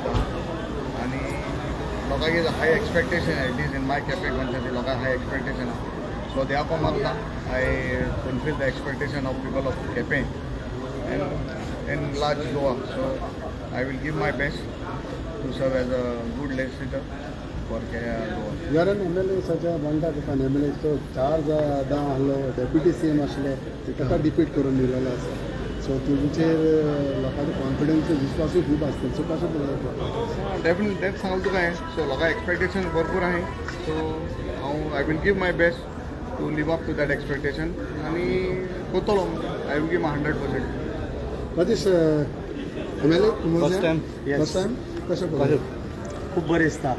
दिता आनी लोकांक high expectation, at least in my Quepem constituency लोकांक हाय एक्सपेक्टेशन आहा. सो देवा कोण मागता I fulfil the expectation of people of Quepem and in large Goa. So I will give my best to serve as a good legislator for Goa. You are an MLA such a म्हणटा तुका M L A, so चार दाव आहलो, deputy C M आसलो, ताका defeat करून दिलेलो आसा. सो तुमचेर लोकांचो कॉन्फिडन्स, विश्वासूय खूब आसता. सो कशें पळयता? डेफिनेटली, तेंच सांगलें तुका हांवें. सो लोकांक एक्सपेक्टेशन भरपूर आहाय, सो हांव I will give my best to live up to that expectation आनी करतलो. I will give my 100%. Rajesh, MLA? First time. Yes. First time, कशें पळयता? खूब बरें दिसता,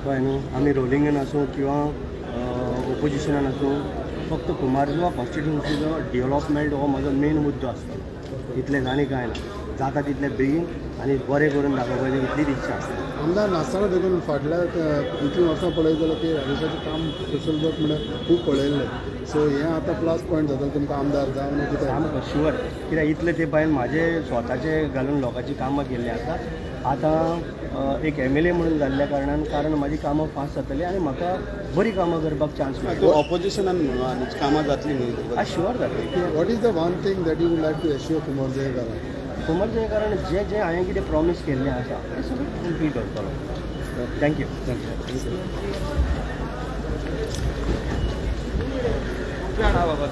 कळ्ळें न्हू. आमी रोलिंगान आसूं किंवा ओपोजिशनान आसूं, फक्त कुमारजुवा कॉन्स्टिट्युन्सीचो डेवलपमेंट हो म्हजो मेन मुद्दो आसतलो. इतलेंच, आनी कांय ना. जाता तितलें बेगीन आनी बरें करून दाखोवपाची इतलीच इच्छा आसता. आमदार नासतना देखून फाटल्या इतलीं वर्सां पळयत जाल्यार की राजेशाचें काम, सोशल वर्क म्हणल्यार खूब पळयल्लें. सो हें आतां प्लस पॉयंट जाता तुमकां आमदार जावन कितें? सामको शुअर, कित्याक इतलें ते पायन म्हाजे स्वताचे घालून लोकांची कामां केल्लीं आसा. आतां एक एम एल ए म्हणून जाल्ल्या कारणान कारण म्हाजी कामां फास्ट जातलीं आनी म्हाका बरीं कामां करपाक चान्स मेळटलो. तूं ऑपोजिशनान म्हणून आनी कामां जातली न्हू? हा, शुअर जातली. What is the one thing that you would like to assure कुमारजुंवेकारांक? कुमारजुंवेकारान जें जें हांवें कितें प्रॉमीस केल्लें आसा तें सगळें फुलफील करतलो. Thank you. Thank you. बाबा.